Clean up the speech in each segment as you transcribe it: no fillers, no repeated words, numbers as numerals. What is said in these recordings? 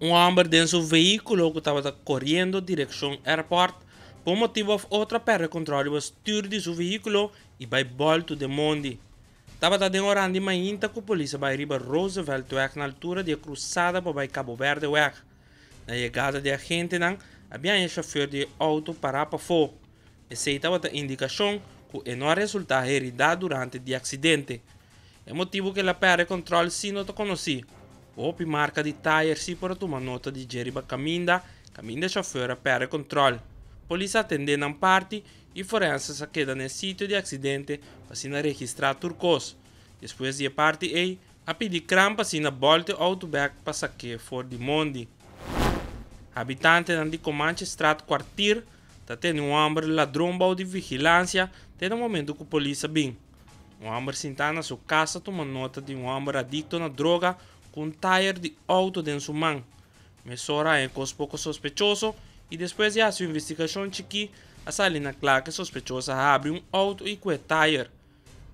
Un hòmber den su vehíkulo ku tabata koriendo direkshon airport, pa un motibu òf otro a pèrdè kontròl riba stür di su vehíkulo i bai bòltu den mondi. Tabata den oran di mainta ku polis a bai riba Rooseveltweg na altura di e krusada pa bai Cabo Verdeweg. Na yegada di agentenan a biaña e shofèr di e outo pará pafó. Esei tabata indikashon ku e no a resultá heridá durante di aksidente. E motibu ku el a pèrdè kòntròl sí no ta konosí. Hopi marka di tayer sí por a tuma nota di dje riba kaminda, kaminda e shofèr a pèrdè kòntròl. Polis a atendé nan parti i forenses a keda na e sitio di aksidente pa asina registrá tur kos. Despues di e parti ei, a pidi kran pa asina bòlta e outo bèk pa sak'é for di mondi. Habitantenan di Comanchestraat Kwartier ta tene un hòmber ladron bou di vigilansia te na momentu ku polis a bin. Un hòmber sintá na su kas a tuma nota di un hòmber adikto na droga ku un tayer di outo den su man. Mesora a haña kos poko sospechoso i despues di hasi un investigashon chikí a sali na kla ku e sospechoso a habri un outo i ku e tayer.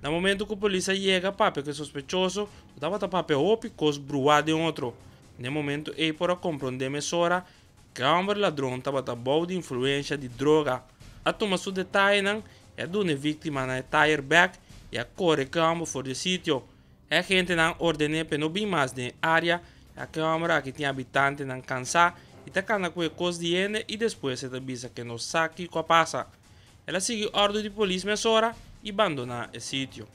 Na momentu ku polis a yega papia ku e sospechoso ku tabata papia hopi kos bruá den otro. Na e momentu ei por a komprondé mesora Ke hòmber ladron tabata bou di influensha di droga. A tuma su detayenan i a duna e víktimanan e tayer bèk i a kore ke hòmber for di e sitio. E agentenan ordené p'e no bin mas den e área ya ke hòmber aki tin habitantenan kansá i ta kana ku e kos di hende i despues e ta bisa ke no sa kiko a pasa. El a sigui òrdu di polis mesora i bandoná e sitio.